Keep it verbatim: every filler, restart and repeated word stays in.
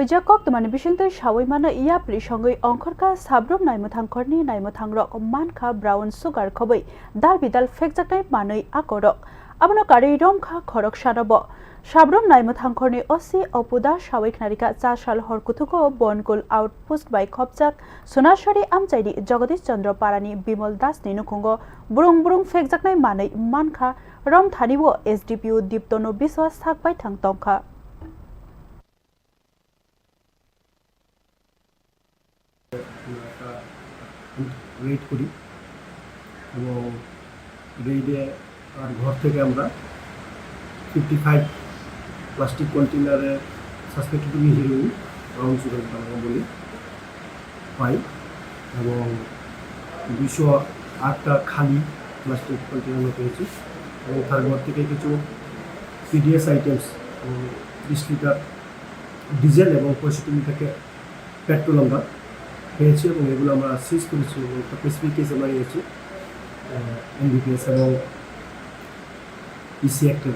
Rijak koktwmani bisingtwi sawi mano, yapri songwi ongkhorkha sabrum naimwthangkhorni naimwthangrok mankha brown sugar khobwi dal bidal phekjaknai manwi akorok. Abono karwi romkha khoroksano bo. Sabrum naimwthangkhorni O C Opuda sawi khnarikha cha sal hor kuthugo Bonkul outpost bai khopjak Sonaswari amchaini Jagadish Chandra Parani Bimal Dasni nukhungo brung brung phekjaknai manwi mankha, romthani o S D P O Diptono Biswas sak baithang tongkha. আমরা একটা রেড করি এবং রেডে তার ঘর থেকে আমরা fifty five plastic কন্টেনারে সাসপেক্টেড হেরোইন, ব্রাউন সুগার যেটা আমরা বলি, পাই এবং দুইশো আটটা খালি প্লাস্টিক কন্টেনার আমরা পেয়েছি এবং তার ঘর থেকে কিছু পিডিএস আইটেমস এবং বিশ লিটার ডিজেল এবং পঁয়ষট্টি লিটার পেট্রোল আমরা পেয়েছি এবং এগুলো আমরা সিজ করেছি এবং একটা স্পেসিফিক কেস আমরা নিয়েছি এনডিপিএস এবং ইসি অ্যাক্টের